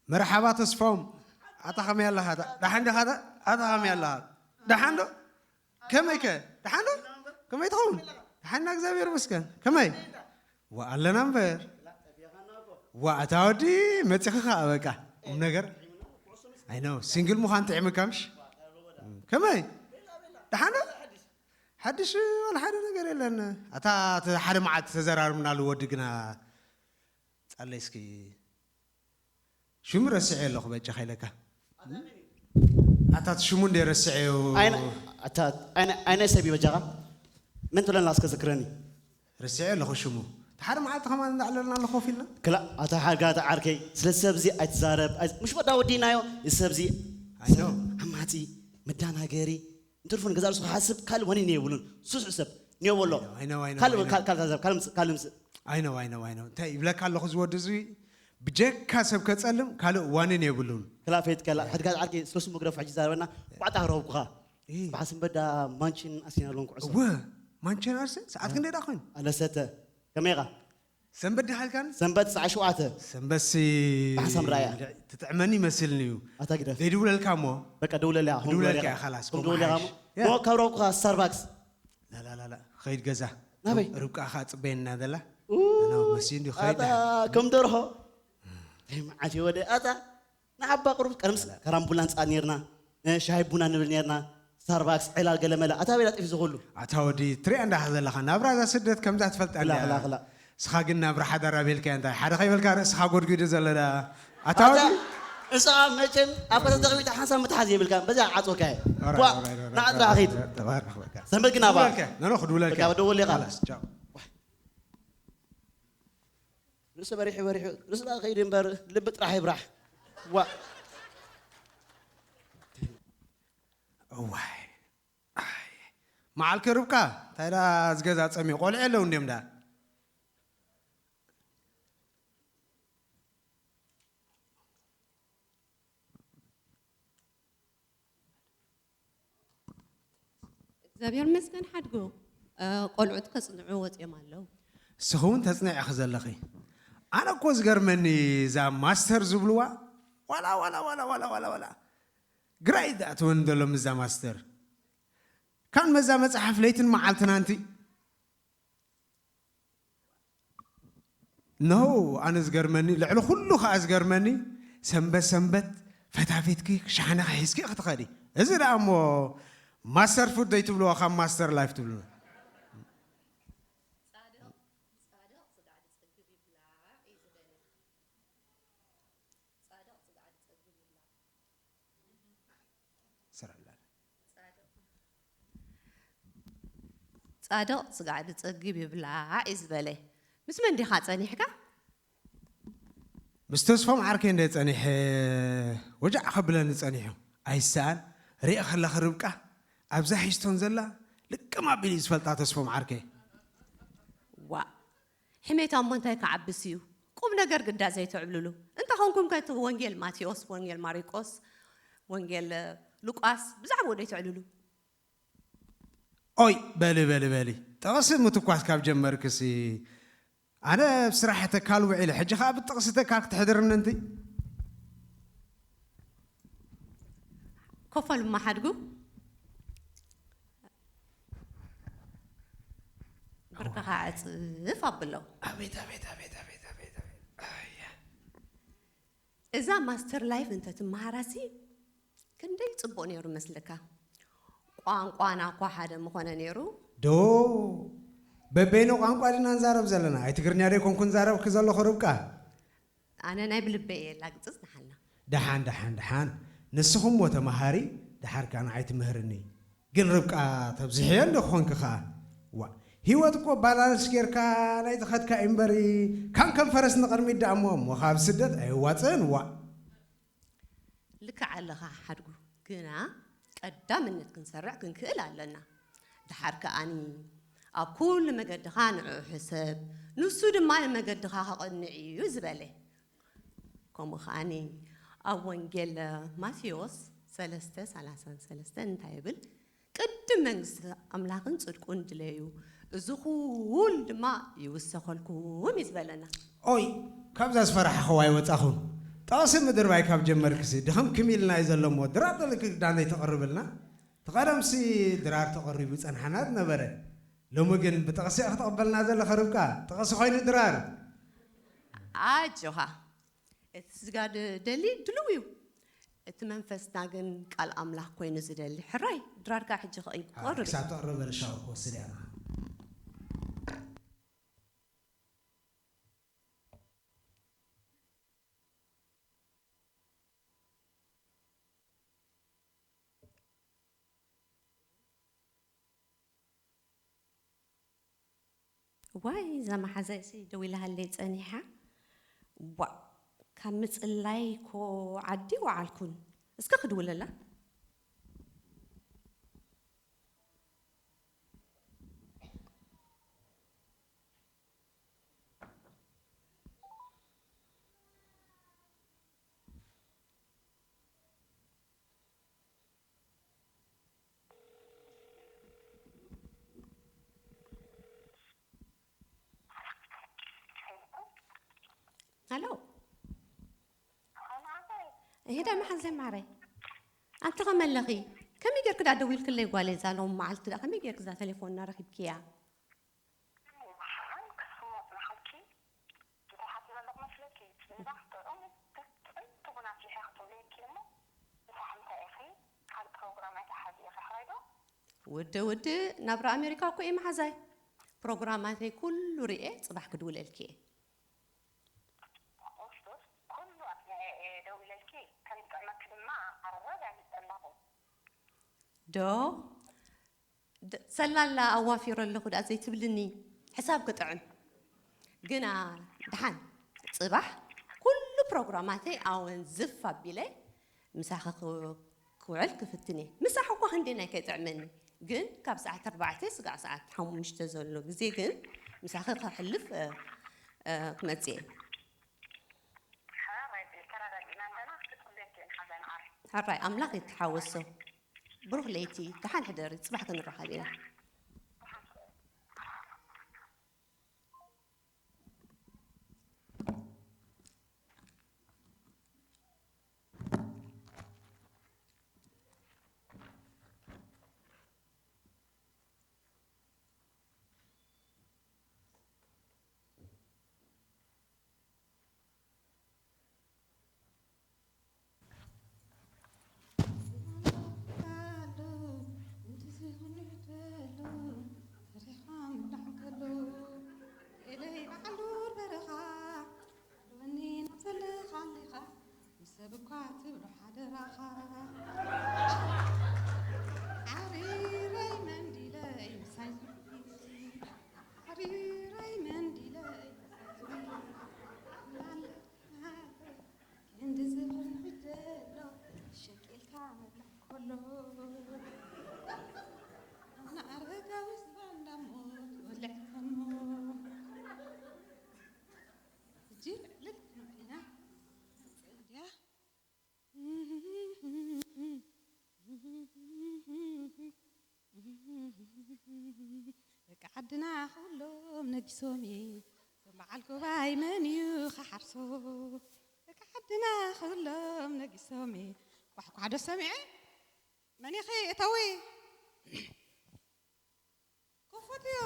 መርሓባ ተስፎም፣ ኣታ ከመይ ኣለኻ? ደሓን ዲኻ? ኣታ ከመይ ኣለኻ? ደሓን ዶ? ከመይ ከ? ደሓን ዶ? ከመይ ትኸውን? ደሓና እግዚኣብሔር ይመስገን። ከመይ? ዋ ኣለና እምበር። ዋ ኣታ ወዲ መጺኺ ኸኣ በቃ። ቁም ነገር። ኣይ ኖ ሲንግል ምዃን ጥዒምካ ምሽ? ከመይ? ደሓን ዶ? ሓድሽ ዋላ ሓደ ነገር የለን። ኣታ እቲ ሓደ መዓልቲ ተዘራርብናሉ ወዲ ግና ጻለይ እስኪ ሽሙ ረሲዐ ኣለኹ በጃኻ ኢለካ። ኣታ እቲ ሽሙ እንደ ረሲዐዮ። ኣይነ ኣታ ኣይነ ኣይነ ሰብ እዩ በጃኻ። መን ትብለና እስከ ዘክረኒ። ረሲዐ ኣለኹ ሽሙ። እቲ ሓደ መዓልቲ ከማን እንዳዕለልና ኣለኹ ኮፍ ኢልና። ክላ ኣታ ሓርጋ ኣታ ዓርከይ ስለ ሰብዚ ኣይትዛረብ። ኣይ- ምሽ ወዳ ወዲናዮ እዚ ሰብዚ። ኣይ ኖ። ዓማጺ መዳናገሪ እንትርፉ ንገዛ ርእሱ ክሓስብ ካልእ ወኒን የብሉን። ሱስ ሰብ ኒዮ በሎ። ኣይ ኖ፣ ኣይ ኖ፣ ካልእ ኣይ ኖ። ካል- ካል- ካልእ ዘብ ካልእ ምስ- ካልእ ምስ- ኣይ ኖ ኣይ ኖ ኣይ ኖ እንታይ ይብለካ ኣለኹ እዚ ወዲ እዚ ብጀካ ሰብ ከጸልም ካልእ ዋኒን የብሉን። ክላ ፈይት ከላ ሕድጋ ዓርከይ ስለ ስሙ ግረፍ ሕጂ ዛረበና። ቋዕታ ክረኸብኩኻ። እ። ብሓስም በዳ ማንችን ኣሲናሎን ኩዕሶ። እወ ማንቸን ኣርሰ ሰዓት ክንደይ ደኣ ኮይኑ? ኣለሰተ ከመይ ኢኻ? ሰንበት ዲኻ ኢልካኒ? ሰንበት ሰዓ ሸውዓተ። ሰንበትሲ ብሓሳም ራእያ። ትጥዕመኒ ይመስልኒ እዩ። ኣታ ግደፍ። ዘይድውለልካ እሞ። በቃ ደውለልያ። ክድውለልካ እየ፣ ኻላስ፣ ከምኡ ደውለኻ ሓይሽ። እሞ። ያ። እሞ ካብ ረብኩኻ ስታርባክስ። ላላላላ ኸይድ ገዛ። ናበይ? ርብቃ ኸዓ ጽበየና ዘላ። ኡ፣ ኣና መሲ እንዲ ኸይድ ኣታ ደሓን። ከም ደርሆ። እንታይ መዓት እዩ ወደ ኣታ ንዓባ ቅሩብ ቀደምስ ካራምቡላ ንጻድ ኔርና። እ፣ ሻሂ ቡና ንብል ኔርና። ስታርባክስ፣ ዕላል፣ ገለመለ። ኣታ ቤላ ጥፊ ዝኹሉ። ኣታ ወዲ ትሪኣ እንዳኻ ዘለኻ ናብራ እዛ ስደት ከምዛ ትፈልጣ ክላ፣ እንድያ። ክላ፣ ክላ። እስኻ ግን ናብራ ሓዳር ኣቤልካ እንታይ ሓደ ከይበልካ ርእስኻ ጎድጒዱ ዘሎ ዳ ኣታ ኣታ ወዲ። እሳ መቸም ኣብ ከተተኽቢታ ሓንሳብ ምትሓዝ የብልካ በዛ ዓጾካ። ኦራይ፣ ዋ ኦራይ፣ ኦራይ፣ ናዓጥራ ኦራይ፣ ኺድ። ተባረኽ በቃ። ሰንበት ግን ኣባ። ክድውለልካ፣ ኖ፣ ኖ፣ ክድውለልካ። በቃ ደወል ኢኻ። ኻላስ፣ ቻው። ርእሲ በሪሑ በሪሑ ርእሲ ዳ ኸይድ እምበር ልቢ ጥራሕ ይብራሕ። ዋ። እዋይ። ኣይ። መዓልከ ርብቃ እንታይ ዳ ዝገዛ ጸሚቑ ቆልዑ ኣለዉ እንድዮም ዳ። እግዚኣብሔር ይመስገን ሓድጉ። እ፣ ቆልዑት ከጽንዑ ወጺኦም ኣለዉ። ንስኺ እውን ተጽንዒ ኢኺ ዘለኺ። ኣነ እኮ ዝገርመኒ እዛ ማስተር ዝብልዋ ዋላ ዋላ ዋላ ዋላ ዋላ ዋላ ግራ እዩ ዝኣትወኒ ዘሎ ምስዛ ማስተር። ካን መዛ መጽሓፍ ለይትን መዓልትን ኣንቲ ኖ ኣነ ዝገርመኒ ልዕሊ ኩሉ ከዓ ዝገርመኒ ሰንበት ሰንበት ፈታፊትኪ ሻሕነኺ ሒዝኪ ክትኸዲ እዚ ደኣ እሞ ማስተር ፉድ ዘይትብልዎ ካብ ማስተር ላይፍ ትብልዎ ስራሕ ላለ ጻድቕ ስጋዕ ድጸግብ ይብላዕ እዩ ዝበለ። ምስ መን ዲኻ ጸኒሕካ? ምስ ተስፎም ዓርከይ እንደ ጸኒሐ ወጃዕ ከብለኒ ጸኒሑ ኣይሰኣን ሪእ ከለኺ ርብቃ ኣብዛ ሒዝቶን ዘላ ልቅም ኣቢሉ እዩ ዝፈልጣ ተስፎም ዓርከይ ዋእ ሕሜታ እሞ እንታይ ክዓብስ እዩ ቁም ነገር ግዳ ዘይተዕብልሉ እንተ ኾንኩም ከ እቲ ወንጌል ማቴዎስ ወንጌል ማሪቆስ ወንጌል ሉቃስ ብዛዕባኡ ደይተዕልሉ ኦይ በሊ በሊ በሊ ጥቕሲ ምትኳስ ካብ ጀመርክሲ ኣነ ኣብ ስራሕ ተካል ውዒለ ሕጂ ከዓ ብጥቕሲ ተካል ክትሕድርኒ እንቲ ኮፈል ማሓድጉ ብርክኻ ዕፅፍ ኣብሎ ኣቤት ኣቤት ኣቤት ኣቤት ኣቤት ኣቤት ኣያ እዛ ማስተር ላይፍ እንተትመሃራሲ ክንደይ ፅቡቕ ነይሩ መስልካ ቋንቋና እኳ ሓደ ምኾነ ነይሩ ዶ በበይኑ ቋንቋ ድና ንዛረብ ዘለና ኣይ ትግርኛ ዶ ይኮንኩ ንዛረብኪ ዘለኹ ርብቃ ኣነ ናይ ብልበይ እየ ላግፅፅ ንሓልና ደሓን ደሓን ደሓን ንስኹም ሞ ተምሃሪ ደሓር ከዓ ንዓይ ትምህርኒ ግን ርብቃ ተብዝሕዮ እንዶ ክኾንኪ ከዓ ዋ ህይወት እኮ ባላንስ ጌርካ ናይ ዝኸድካ እዩ እምበሪ ካን ከም ፈረስ ንቕድሚት ደኣ እሞ እሞ ካብ ስደት ኣየዋፅእን ዋ ልክዕ ኣለኻ ሓድጉ ግና ቀዳምነት ክንሰርዕ ክንክእል ኣለና ድሓር ከኣኒ ኣብ ኩሉ መገድኻ ንዕኡ ሕሰብ ንሱ ድማ ንመገድኻ ከቐንዕ እዩ ዝበለ ከምኡ ከኣኒ ኣብ ወንጌል ማቴዎስ ሰለስተ ሰላሳን ሰለስተን እንታይ ይብል ቅድም መንግስቲ ኣምላኽን ጽድቁን ድለዩ እዚ ኩሉ ድማ ይውሰኸልኩም እዩ ዝበለና ኦይ ካብዛ ዝፈራሕኽዋ ይወጻኹም ጠቕሲ ምድርባይ ካብ ጀመርክሲ ድኽም ክም ኢልና እዩ ዘሎ እሞ፣ ድራር ደለኪ ግዳነይ ተቕርብልና። እቲ ቀደምሲ ድራር ተቐሪቡ ጸንሓና ዝነበረ። ሎሚ ግን ብጠቕሲ ኢኺ ተቐበልና ዘለኺ ርብቃ። ጠቕሲ ኮይኑ ድራር። ኣጆኻ። እቲ ስጋ ድ-፣ ደሊ ድልው እዩ። እቲ መንፈስና ግን ቃል ኣምላኽ ኮይኑ ዝደሊ። ሕራይ፣ ድራር ከኣ ሕጂ ከ-፣ ኣዎ፣ ይቆርብ እዩ። ክሳብ ተቕርብ በለ ሻወር ክወስድ እያ። ዋይ፣ እዛ መሓዛይሲ ደው ኢላሃለይ ጸኒሓ። ዋእ፣ ካብ ምጽላይ እኮ ዓዲ ወዓልኩን። እስከ ክድውለላ። ሃሎ። ሄዳ መሓዘይ ማረይ። ኣንቲ ኸመይ ኣለኺ? ከመይ ጌርኪ ደኣ ደዊልክለይ ጓለይ? እዛ ሎም መዓልቲ ደኣ ከመይ ጌርኪ እዛ ቴሌፎንና ረኺብክያ? ደሓን ክትስምዖ ጽናሕልኪ። እንታይ ሓሲበ ኣለኹ መስለኪ? ጽባሕ ጥዑም ጥዑም ቡን ኣፍሊሐ ክትብለየኪ እሞ፣ ምሳሕ እንታይ ኢኺ? ካልእ ፕሮግራም ኣይትሓዚ ኢኺ፣ ሕራይ ዶ? ውድእ ውድእ ናብራ ኣሜሪካ እኮ እየ መሓዛይ። ፕሮግራማተይ ኩሉ ርኤ ጽባሕ ክድውለልኪ እየ። ኦፍኮርስ፣ ኩሉ ኣጽኒዐ እየ ደዊለልኪ። ከም ዝጥዕመኪ ድማ ኣረጋጊጸ ኣለኹ። ዶ? ድ-፣ ሰላላ ኣዋፊረ ኣለኹ ደኣ ዘይትብልኒ፣ ሕሳብ ክጥዕም። ግና ደሓን፣ ጽባሕ ኩሉ ፕሮግራማተይ ኣወን ዝፍ ኣቢለ ምሳኺ ክው-፣ ክውዕል ክፍትን እየ። ምሳኺ እኳ ክንደየናይ ከይጥዕመኒ፣ ግን ካብ ሰዓት ኣርባዕተ ስጋዕ ሰዓት ሓሙሽተ ዘሎ ግዜ ግን ምሳኺ ከሕልፍ፣ እ፣ እ፣ ክመጽእ እየ። ሕራይ፣ ተረዳዲእና ኣለና፣ ክትጽበየኪ እየ ሓዛይ መዓረይ። ሕራይ፣ ኣምላኽ ይተሓወሶ። ብሩኽ ለይቲ፣ ደሓን ሕደሪ፣ ጽባሕ ክንራኸብ ኢና። ደቂ ዓድና ኩሎም ነጊሶም እየ። እቶም በዓል ኮባይ መን እዩ ክሓርሶ? ደቂ ዓድና ኩሎም ነጊሶም እየ። ኳሕኳሕ ዶ ሰሚዐ? መን ኢኺ? እተዊ። ክፉት እዩ።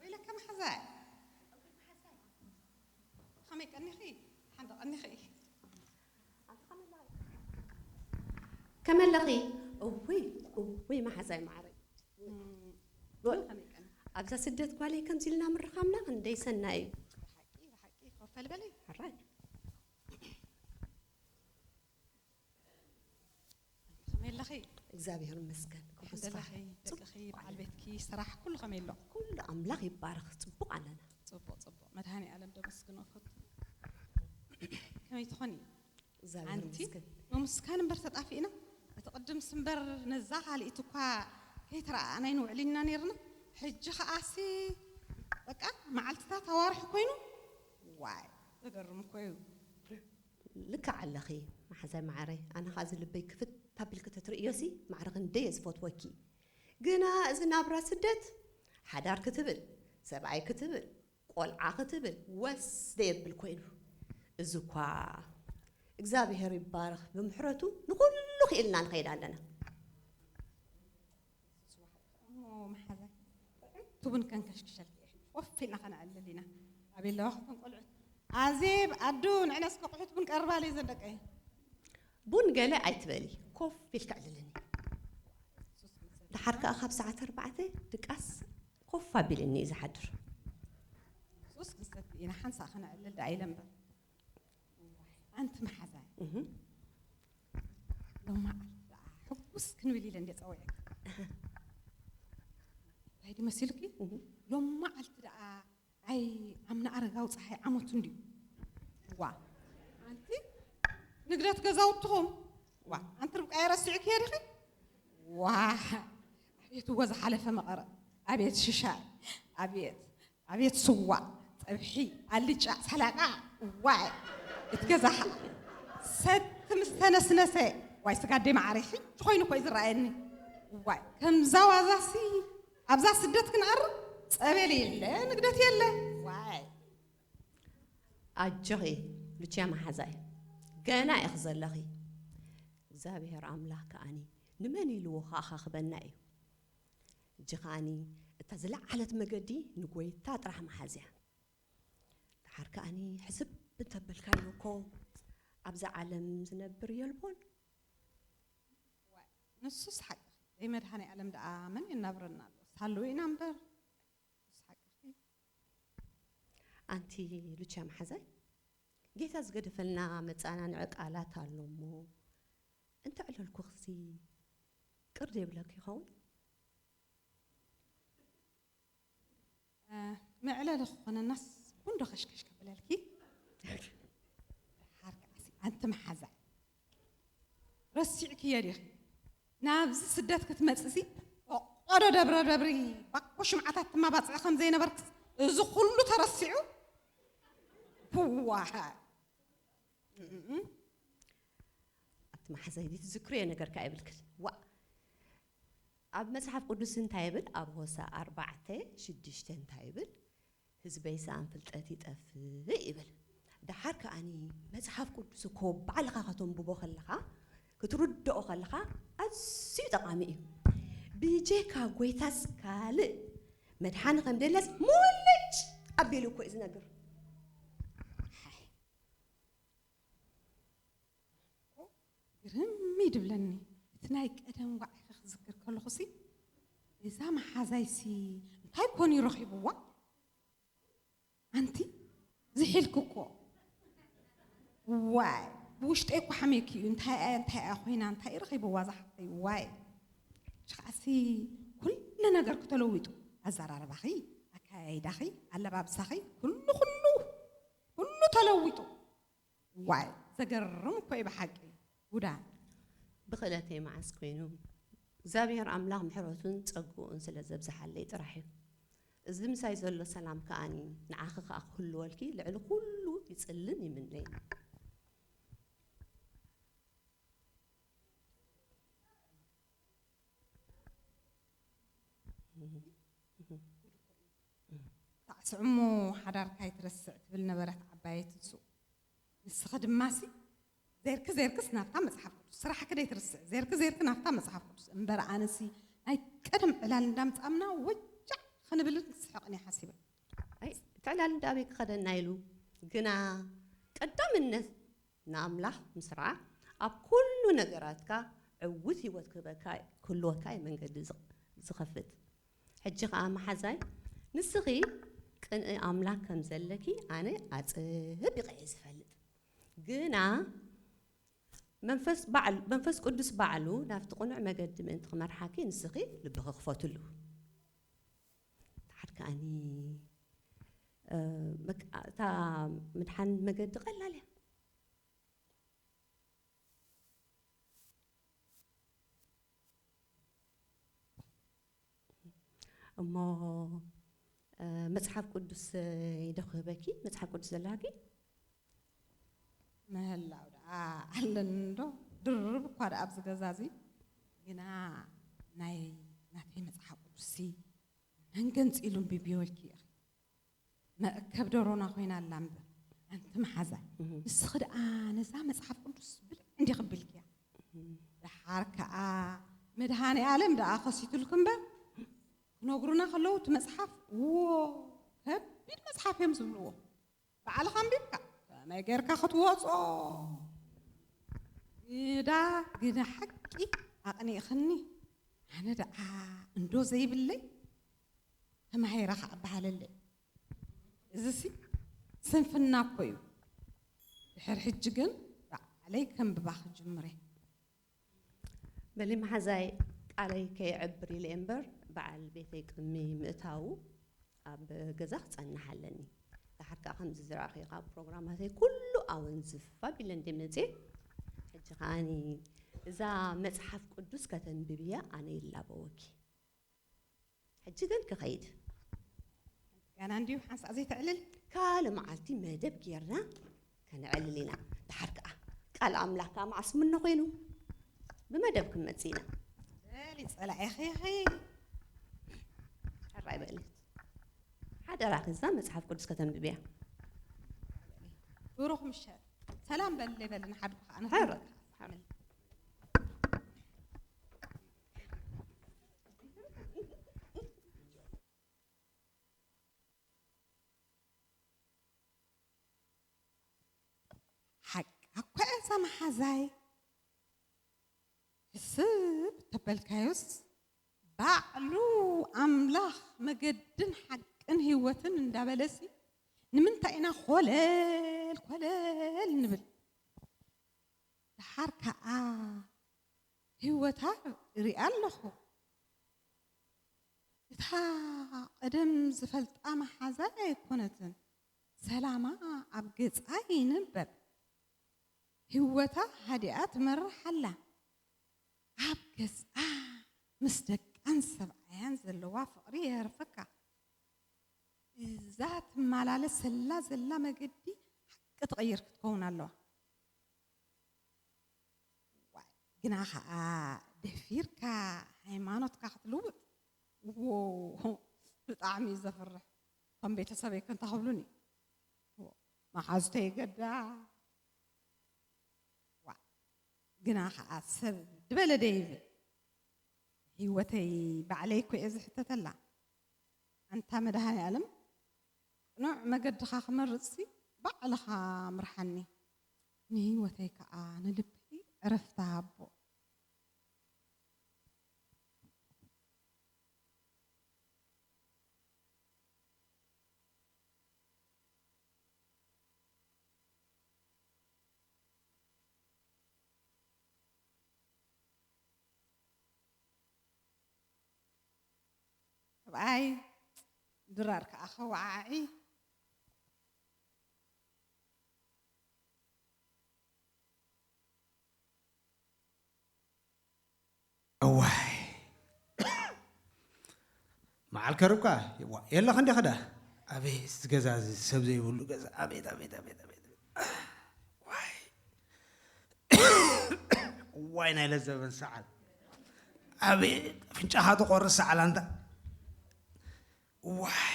ወይለከ መሓዛይ። ከመይ ቀኒኺ? ሓንቲ ቀኒኺ። ከመይ ኣለኺ? እውይ፣ እውይ፣ መሓዛይ ማዕረይ። እም፣ ከመይ ቀኒኺ? ኣብዛ ስደት ጓለይ ከምዚ ኢልና ምርኻብና ክንደይ ሰናይ እዩ። ብሓቂ፣ ብሓቂ፣ ኮፍ በሊ በሊ። ሕራይ። ከመይ ኣለኺ? እግዚኣብሔር ይመስገን። ደሓን ኩሉ ስራሕ ደለኺ? ጽቡቕ ደቅኺ፣ በዓል ኣለና። ቤትኪ፣ ስራሕ ኩሉ ከመይ ኣሎ? ኩሉ ኣምላኽ ይባረኽ። ጽቡቕ ኣለና። ጽቡቕ፣ ጽቡቕ። መድሃኔ ኣለም ደመስግኖ ፈቱ። ከመይ ትኾኒ? እግዚኣብሔር ኣንቲ ይመስገን። ምምስካን እምበር ተጣፊእና። እቲ ቅድምስ እምበር ነዛ ካልኢት እኳ ከይተረኣኣና ይንውዕል ኢና ነይርና። ሕጂ ከኣሲ በቃ መዓልትታት ኣዋርሕ ኮይኑ። ዋይ፣ ዘገርም እኮ እዩ። ልክዕ ኣለኺ መሓዛይ መዓረይ፣ ኣነ ኸኣ እዚ ልበይ ክፍት ኣቢልኪ ተትርእዮሲ ማዕረ ክንደይ እየ ዝፈትወኪ። ግና እዚ ናብራ ስደት ሓዳር ክትብል፣ ሰብኣይ ክትብል፣ ቆልዓ ክትብል ወስ ዘየብል ኮይኑ። እዚ እኳ እግዚኣብሔር ይባረኽ ብምሕረቱ ንኹሉ ክኢልና ንኸይድ ኣለና። እሞ መሓዛ ጥዑም ቡን ከንከሽክሸልኪ እየ። ኮፍ ኢልና ከነዕልል ኢና። ኣቤት ኣለዋ እተን ቆልዑት። ኣዜብ ኣዱ ንዕና እስከ ቁሑት ቡን ቀርባለይ ዘን ደቀይ። ቡን ገለ ኣይትበሊ፣ ኮፍ ኢልካ ዕልልኒ። ደሓር ከኣ ካብ ሰዓት ኣርባዕተ ድቃስ ኮፍ ኣቢልኒ እዩ ዝሓድር። ሱስ ክንሰቲ ኢና ሓንሳእ ከነዕልል ደኣ ኢለ እምበር። ኣንቲ መሓዛይ እህ፣ ሎማዓልቲ ደኣ ሕጉስ ክንብል ኢለ እንደ ጸዊዐ እንታይ ድዩ መሲልኪ? እህ። ሎማዓልቲ ደኣ ኣይ ኣምና ኣረጋዊ ፀሓይ ዓመቱ እንድዩ። ዋ ኣንቲ ንግደት ገዛውትኹም ዋ ኣንቲ ርብቃ የረሲዕክዮ ዲኺ? ዋ ኣቤት እወ ዝሓለፈ መቐረ ኣቤት ሽሻይ ኣቤት ኣቤት ስዋ ጸብሒ ኣልጫ ሰላጣ ዋይ እቲ ገዛኻ ሰቲ ምስ ተነስነሰ ዋይ ስጋ ኣደይ መዓረይ ሕጂ ኮይኑ እኮ እዩ ዝረኣየኒ ዋይ ከምዛ ዋዛሲ ኣብዛ ስደት ክንኣርብ ጸበል የለ ንግደት የለ ዋይ ኣጆኺ ሉችያ መሓዛይ፣ ገና ኢኺ ዘለኺ። እግዚኣብሔር ኣምላኽ ከኣኒ ንመን ኢልዎ ከኣኻኽበና እዩ። እጂ ከኣኒ እታ ዝለዓለት መገዲ ንጎይታ ጥራሕ መሓዝያ። ደሓር ከኣኒ ሕስብ እንተበልካዮ እኮ ኣብዛ ዓለም ዝነብር የልቦን። ንሱስ ሓቂ ዘይመድሃኒ ዓለም ደኣ መን የናብረና ኣሎ ሳለዉ ኢና እምበር ንሱስ ሓቂ ኣንቲ ሉቻ መሓዛይ፣ ጌታ ዝገደፈልና መጻናንዒ ቃላት ኣሎ እሞ እንተዕለልኩኽሲ ቅር ዶ ይብለኪ ይኸውን? መዕለሊ ክኾነናስ ቡንዶ ከሽከሽ ከብለልኪ ሓርካሲ ኣንቲ መሓዛይ ረሲዕክዮ ዲኺ ናብዚ ስደት ክትመፅሲ ፈቆዶ ደብረ ደብሪ ባኮ ሽምዓታት ትማባፅዒ ከም ዘይነበርክ እዚ ኩሉ ተረሲዑ ዋሃ ኣቲ መሓዛይ ትዝክርዮ ነገር ከኣ ይብልክን ዋእ ኣብ መጽሓፍ ቅዱስ እንታይ ይብል ኣብ ሆሳ ኣርባዕተ ሽዱሽተ እንታይ ይብል ህዝበይ ሰኣን ፍልጠት ይጠፍእ ይብል ደሓር ከኣኒ መጽሓፍ ቅዱስ እኮ ባዕልኻ ከተንብቦ ከለኻ ክትርድኦ ከለኻ ኣዝዩ ጠቓሚ እዩ ብጀካ ጎይታስ ካልእ መድሓኒ ከም ደለስ ሙልጭ ኣቢሉ እኮ እዩ ዝነግር ግርም እዩ ድብለኒ እቲ ናይ ቀደም ዋዕኺ ክዝክር ከለኹሲ እዛ መሓዛይሲ እንታይ ኮን ይረኺብዋ ኣንቲ ዝሒልክ እኮ ዋይ ብውሽጠይ እኮ ሓሜክ እዩ እንታይ እንታይ እያ ኮይና እንታይ ረኺብዋ ዝሓፍተይ ዋይ ሽኻሲ ኩሉ ነገር ክተለዊጡ ኣዘራርባኺ ኣካያይዳኺ ኣለባብሳኺ ኩሉ ኩሉ ኩሉ ተለዊጡ ዋይ ዘገርም እኮ እዩ ብሓቂ ጉዳ ብኽእለተይ መዓስ ኮይኑ እግዚኣብሔር ኣምላኽ ምሕረቱን ጸግኡን ስለ ዘብዝሓለይ ጥራሕ እዩ እዚ ምሳይ ዘሎ ሰላም ከኣኒ ንዓኺ ከኣ ክህልወልኪ ልዕሊ ኩሉ ይጽልን ይምነይ ታዕስዕ እሞ ሓዳርካ ይትረስዕ ትብል ነበረት ዓባየት ንሱ ንስኺ ድማሲ ዜርኪ ዜርክስ ናብታ መጽሓፍ ቅዱስ ስራሕኪ ደይትርስዕ ዜርኪ ዜርኪ ናብታ መጽሓፍ ቅዱስ እምበር ኣነሲ ናይ ቀደም ዕላል እንዳምጻምና ወጃዕ ክንብልን ክስሕቕን እየ ሓሲበ ኣይ እቲ ዕላል እንዳ ኣበይ ክኸደና ኢሉ ግና ቀዳምነት ንኣምላኽ ምስራዕ ኣብ ኩሉ ነገራትካ ዕውት ህይወት ክህበካ ክህልወካ እዩ መንገዲ ዝኸፍት ሕጂ ኸዓ መሓዛይ ንስኺ ቅንኢ ኣምላክ ከም ዘለኪ ኣነ ኣጸቢቀ እየ ዝፈልጥ ግና መንፈስ ባዕሉ መንፈስ ቅዱስ ባዕሉ ናብቲ ቅኑዕ መገዲ ምእንቲ ክመርሓኪ ንስኺ ልብኺ ክፈትሉ። ድሓር ከኣኒ እታ ምድሓን መገዲ ቀላል እያ። እሞ መጽሓፍ ቅዱስ ይደኽበኪ መጽሓፍ ቅዱስ ዘለሃኪ ምህላው ደኣ ኣለኒ እንዶ ድርብ እኳ ደኣ ኣብዚ ገዛ እዚ ግና ናይ ናተይ መጽሓፍ ቅዱስሲ መን ገንጺሉ እምቢ ቢወልኪ ኢኺ መእከብ ደሮና ኮይና ኣላ እምበር ኣንቲ መሓዛ፣ ንስኺ ደኣ ነዛ መጽሓፍ ቅዱስ ብልዕ እንዲኺ ኣቢልክያ። ደሓር ከኣ መድሃኔ ኣለም ደኣ ከሲቱልኪ እምበር፣ ክነግሩና ከለዉ እቲ መጽሓፍ፣ ዎ፣ ከቢድ መጽሓፍ እዮም ዝብልዎ። ባዕልኻ ኣንቢብካ ከመይ ጌርካ ክትወጾ? ግዳ፣ ግዳ ሓቂ ኣቕኒእኽኒ። ኣነ ደኣ እንዶ ዘይብለይ ተማሂረ ከኣ በሃለለይ። እዚሲ ስንፍና እኮ እዩ። ድሕሪ ሕጂ ግን ባዕለይ ከንብባ ክጅምር እየ። በሊ መሓዛይ፣ ቃለይ ከየዕብር ኢለ እምበር፣ በዓል ቤተይ ቅድሚ ምእታዉ ኣብ ገዛ ክጸንሕ ኣለኒ። ደሓር ከኣ ከምዚ ዝረኣኽዮ ካብ ፕሮግራማተይ ኩሉ ኣወንዝፍ ኣቢለ እንደ መጽየ፣ ሕጂ ከኣኒ እዛ መጽሓፍ ቅዱስ ከተንብብያ ኣነ ይላበወኪ። ሕጂ ግን ክኸይድ። ገና እንድዩ ሓንሳእ ዘይተዕልል? ካልእ መዓልቲ መደብ ጌርና ከነዕልል ኢና። ደሓር ከኣ ቃል ኣምላኽ ከኣ መዓስ ምኖ ኮይኑ ብመደብ ክንመጽእ ኢና። በሊ ጸላኢኺ ኢኺ። ሕራይ በሊ። ሓደራኺ እዛ መጽሓፍ ቅዱስ ከተንብብያ። ብሩኽ ምሸት። ሰላም በሊ በሊ ንሓድጉ ከኣ ሕራይ። ሓቃ እኳ እያ እዛ መሓዛይ። ሕስብ ተበልካዮስ ባዕሉ ኣምላኽ መገድን ሓቅን ህይወትን እንዳበለሲ ንምንታይ ኢና ኮለል ኮለል ንብል? ደሓር ከኣ ህይወታ ርእያ ኣለኹ። እታ ቀደም ዝፈልጣ መሓዛይ ኣይኮነትን። ሰላማ ኣብ ገጻ ይንበብ። ህይወታ ሃዲኣ ትመርሕ ኣላ። ኣብ ገጻ ምስ ደቃን ሰብኣያን ዘለዋ ፍቕሪ የህርፈካ። እዛ ትመላለሰላ ዘላ መገዲ ሓቂ ትቕይር ክትከውን ኣለዋ። ዋይ፣ ግና ኸኣ ደፊርካ ሃይማኖትካ ክትልውጥ፣ ዎ፣ ብጣዕሚ እዩ ዘፍርሕ። ከም ቤተሰበይ ከ እንታይ ክብሉኒ? ዎ፣ መሓዙተይ ገዳ። ዋ፣ ግና ኸኣ ሰብ ድበለ ደይብል። ህይወተይ ባዕለይ እኮ እየ ዝሕተተላ። ኣንታ መድሃኔ ኣለም፣ ቅኑዕ መገድኻ ክመርጽሲ ባዕልኻ ምርሓኒ። ንህይወተይ ከኣ ንልበይ ዕረፍቲ ሃቦ። ሰብኣይ ድራር ከኣ ከወዓዒ። እዋይ። መዓል ከርብካ፣ ዋ፣ የለኸ እንዲኻ ዳ? ኣቤት፣ እዚ ገዛ እዚ ሰብ ዘይብሉ ገዛ። ኣቤት፣ ኣቤት፣ ኣቤት፣ ኣቤት፣ ኣቤት። ዋይ። ዋይ፣ ናይ ለዘበን ሰዓል። ኣቤት፣ ኣፍንጫኻ ትቖርስ ሰዓል ኣንታ። ዋይ።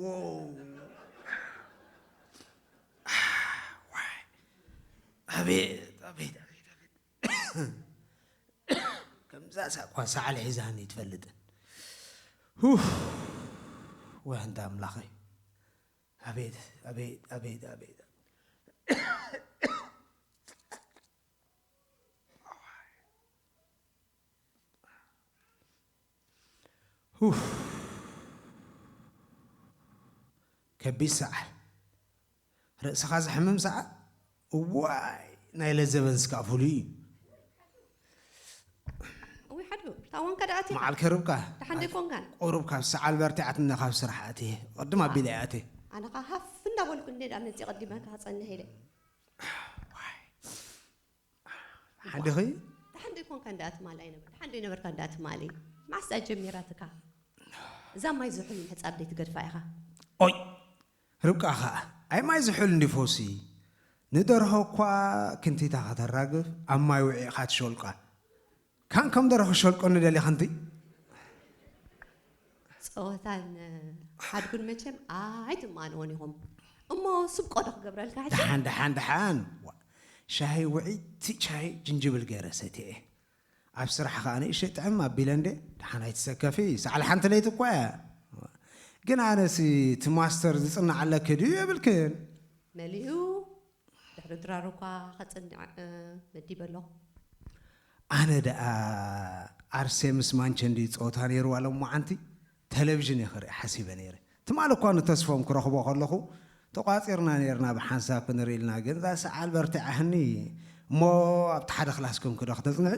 ዎው። ዋይ። ኣቤት፣ ኣቤት፣ ኣቤት፣ ኣቤት። ከምዛ ሳቋ ሰዓል ሒዛኒ ትፈልጥን። ሁፍ። ወይ ኣንታ ኣምላኸይ። ኣቤት፣ ኣቤት፣ ኣቤት፣ ኣቤት። ሁፍ። ከቢድ ሰዓል። ርእስኻ ዘሕምም ሰዓል። እዋይ፣ ናይ ለዘበን ስካዕ ፍሉይ እዩ። እውይ ሓዱ፣ እታ ዋንካ ደኣ ኣትያ። መዓል ከርብካ። ደሓን ዶ ኣይኮንካን? ቁሩብ ካብ ሰዓል በርቲዓትኒ ካብ ስራሕ ኣትየ። ቅድም ኣቢለ እየ ኣትየ። ኣነ ኸኣ ሃፍ እንዳበልኩ እንደ ደኣ መፅየ ቀዲመካ ክፀንሕ ኢለ። ዋይ። ሓንዲኺ? ደሓን ዶ ኣይኮንካ እንዳ ትማሊ ኣይነበር-፣ ደሓን ዶ ኣይነበርካ እንዳ ትማሊ? መዓስ እያ ጀሚራትካ? እዛ ማይ ዝሑል ምሕጻብ ደይ ትገድፋ ኢኻ? ኦይ! ርብቃ ኸኣ፣ ኣይ ማይ ዝሑል እንዲ ፈውሲ። ንደርሆ እኳ ክንቲታ ከተራግፍ፣ ኣብ ማይ ውዒእኻ ትሸልቋ። ካን ከም ደርሆ ክሸልቆኒ ደሊኻ ኣንቲ? ጸወታን ሓድጉን መቸም ኣይትማንዎን ኢኹም። እሞ ስብቆ ዶ ክገብረልካ ሕጂ? ደሓን ደሓን ደሓን። ዋ፣ ሻሂ ውዒይቲ ቻይ ጅንጅብል ገይረ ሰትየ። ኣብ ስራሕ ከኣ ንእሽተይ ጥዕም ኣቢለ እንዴ። ደሓን ኣይትሰከፊ፣ ሳዕል ሓንቲ ለይቲ እኳ እያ። ግን ኣነሲ እቲ ማስተር ዝጽናዓለኪ ድዩ የብልክን? መሊኡ ድሕሪ ድራር እኳ ከጽንዕ፣ እ፣ መዲበ ኣለኹ። ኣነ ደኣ ኣርሴ ምስ ማንቸ እንድዩ ጸወታ ነይርዋ ሎማዓንቲ፣ ቴሌቪዥን እየ ክርኢ ሓሲበ ነይረ። ትማሊ እኳ ንተስፎም ክረኽቦ ከለኹ፣ ተቋጺርና ነይርና ብሓንሳብ ክንርኢ ኢልና፣ ግን እዛ ሰዓል በርቲዓህኒ እሞ ኣብቲ ሓደ ክላስ ኮንኪ ዶ ክተጽንዒ?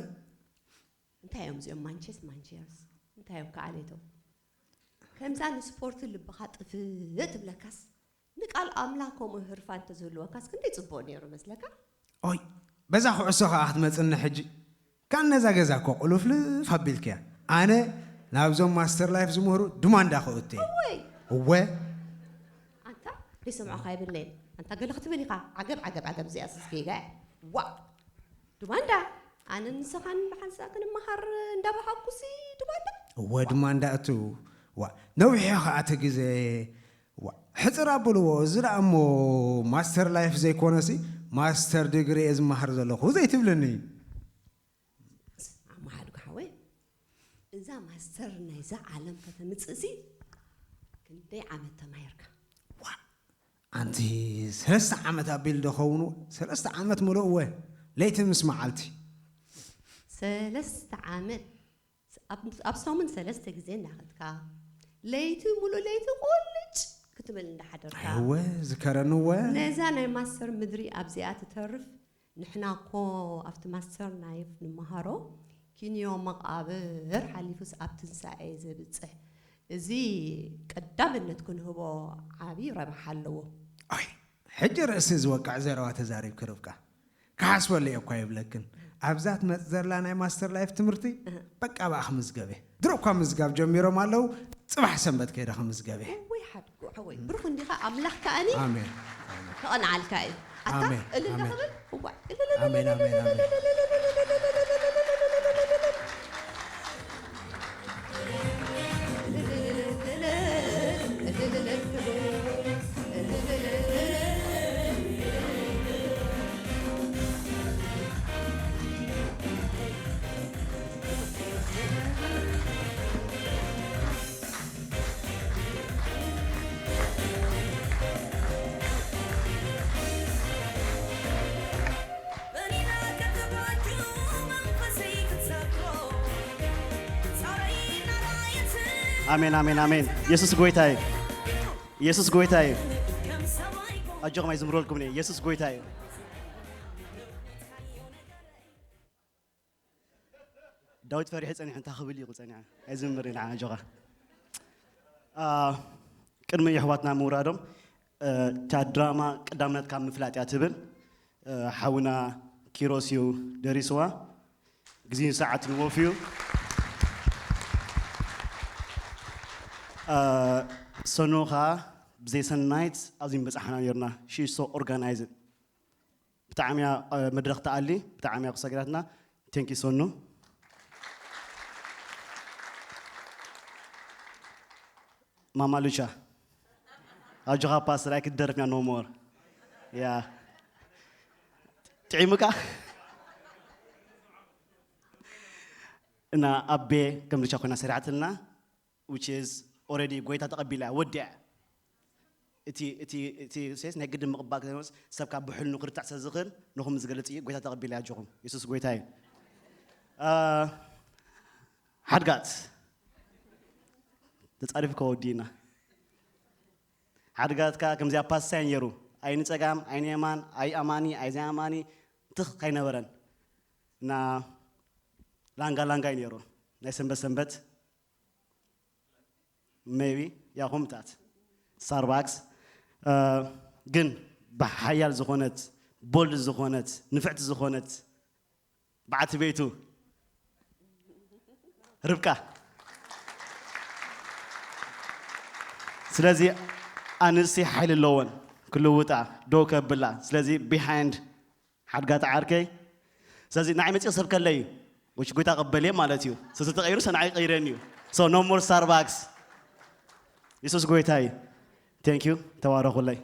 እንታይ እዮም እዚኦም ማንቸስ ማንቸርስ? እንታይ እዮም ከዓሌቶም? ከምዛ ንስፖርት ልብኻ ጥፍእ ትብለካስ፣ ንቃል ኣምላኽ ከምኡ ህርፋን እንተዝህልወካስ ክንደይ ጽቡቕ ነይሩ መስለካ? ኦይ፣ በዛ ኩዕሶ ከኣ ክትመጽኒ ሕጂ። ካን ነዛ ገዛ እኮ ቁልፍልፍ ኣቢልክያ። ኣነ ናብዞም ማስተር ላይፍ ዝምህሩ ድማንዳ ክእቱ እየ። እወ። ኣንታ ደይሰምዖኻ የብለይን። ኣንታ ገለ ክትብል ኢኻ። ዓገብ፣ ዓገብ፣ ዓገብ፣ እዚኣስ ጌጋ እያ። ዋእ! ድማንዳ፣ ኣነን ንስኻን ብሓንሳእ ክንመሃር እንዳበሃግኩሲ ድማንዳ? እወ፣ ድማንዳ እቱ። ዋእ፣ ነዊሕ እየ ኸኣ እቲ ግዜ። ዋእ፣ ሕጽር ኣብልዎ፣ እዚ ደኣ እሞ ማስተር ላይፍ ዘይኮነሲ ማስተር ዲግሪ እየ ዝመሃር ዘለኹ ዘይትብልኒ? ኣማሓድጉ ሓወይ፣ እዛ ማስተር ናይዛ ዓለም ከተምጽእሲ ክንደይ ዓመት ተማሂርካ? ዋእ፣ ኣንቲ ሰለስተ ዓመት ኣቢሉ ዶ ኸውን? ሰለስተ ዓመት ምሉእ እወ፣ ለይቲ ምስ መዓልቲ። ሰለስተ ዓመት ኣብ፣ ኣብ ሰሙን ሰለስተ ግዜ እናኸድካ፣ ለይቲ፣ ሙሉእ ለይቲ ቁልጭ ክትብል እንዳሓደርካ። እወ፣ ዝከረኒ እወ። ነዛ ናይ ማስተር ምድሪ ኣብዚኣ ትተርፍ። ንሕና እኮ ኣብቲ ማስተር ናይፍ ንመሃሮ፣ ኪንዮ መቓብር ሓሊፉስ ኣብ ትንሳኤ ዘብጽሕ። እዚ ቀዳምነት ክንህቦ ዓቢ ረብሓ ኣለዎ። ኣይ፣ ሕጂ ርእሲ ዝወቅዕ ዘረባ ተዛሪብኪ ርብቃ። ክሓስበሉ እየ እኳ ይብለክን። ኣብዛ ትመጽእ ዘላ ናይ ማስተር ላይፍ ትምህርቲ፣ እህ። በቃ ብኣ ክምዝገብ እየ። ድሮ እኳ ምዝጋብ ጀሚሮም ኣለዉ። ጽባሕ ሰንበት ከይደ ክምዝገብ እየ። እወይ ሓድጉ ሓወይ፣ ብሩኽ እንዲኻ፣ ኣምላኽ ከኣኒ ኣሜን። ኣሜን። ከቐንዓልካ እዩ። ኣታ ኣሜን። እልል ኣሜን። ክብል፣ እዋይ፣ እልል፣ እልል፣ ኣሜን፣ እልል፣ ኣሜን፣ እልል፣ ኣሜን። እልል፣ እልል፣ እልል፣ እልል፣ እልል፣ እልል፣ እልል። ኣሜን፣ ኣሜን፣ ኣሜን። የሱስ ጎይታ እዩ። የሱስ ጎይታ እዩ። ኣጆኹም ኣይዝምረልኩምን እየ። የሱስ ጎይታ እዩ። ዳዊት ፈሪሑ ጸኒሑ እንታይ ክብል እዩ ጸኒሑ? ኣይዝምር ኢና ኣጆኻ። አ፣ ቅድሚ የሕዋትና ምውራዶም፣ እ፣ እታ ድራማ ቀዳምነት ካብ ምፍላጥ እያ ትብል። እ፣ ሓውና ኪሮስ እዩ ደሪስዋ። ግዜን ሰዓትን ወፍዩ። እ፣ ሰኑ ኸኣ ብዘይ ሰናይት ኣብዚ ምበጻሕና ነርና። She is so organized። ብጣዕሚ እያ፣ እ፣ መድረኽ ትኣሊ፣ ብጣዕሚ እያ ክሰግዳትና። Thank you ሰኑ። ማማ ሉቻ። ኣጆኻ ፓስተር ኣይክትደርፍና no more። ያ። ጥዒሙካ? እና ኣቤ ከም ሉቻ ኮይና ሰሪዓትልና፣ which is already ጎይታ ተቐቢላ፣ ወዲኣ። እቲ፣ እቲ፣ እቲ ሴስ ናይ ግድን ምቕባል ከይኮነስ፣ ሰብ ካብ ብሕልኑ ክርታዕ ስለ ዝኽእል፣ ንኹም ዝገልጽ እዩ፣ ጎይታ ተቐቢላ ኣጆኹም። የሱስ ጎይታ እዩ። አ፣ ሓድጋት። ተጻሪፉ ከወዲእና። ሓድጋትካ ከምዚኣ ፓስሳይ ነይሩ። ኣይኒ ጸጋም፣ ኣይኒ የማን፣ ኣይ ኣማኒ፣ ኣይዚ ኣማኒ፣ ትኽ ኣይነበረን። እና ላንጋ ላንጋ እዩ ነይሩ። ናይ ሰንበት ሰንበት ሜቢ ያኹምታት ስታርባክስ፣ እ፣ ግን ብሓያል ዝኾነት፣ ቦልድ ዝኾነት፣ ንፍዕቲ ዝኾነት በዓቲ ቤቱ ርብቃ። ስለዚ ኣንስቲ ሓይሊ ኣለወን ክልውጣ፣ ደው ከብላ። ስለዚ ቢሃይንድ ሓድጋት ዓርከይ። ስለዚ ንዓይ መጺኦ ሰብ ከለይ፣ which ጎይታ ቀበልየ ማለት እዩ። ስለዚ ተቐይሩ፣ ሰ ንዓይ ቀይረኒ እዩ። So no more ስታርባክስ። የሱስ ጎይታ እዩ። Thank you። ተባረኹለይ።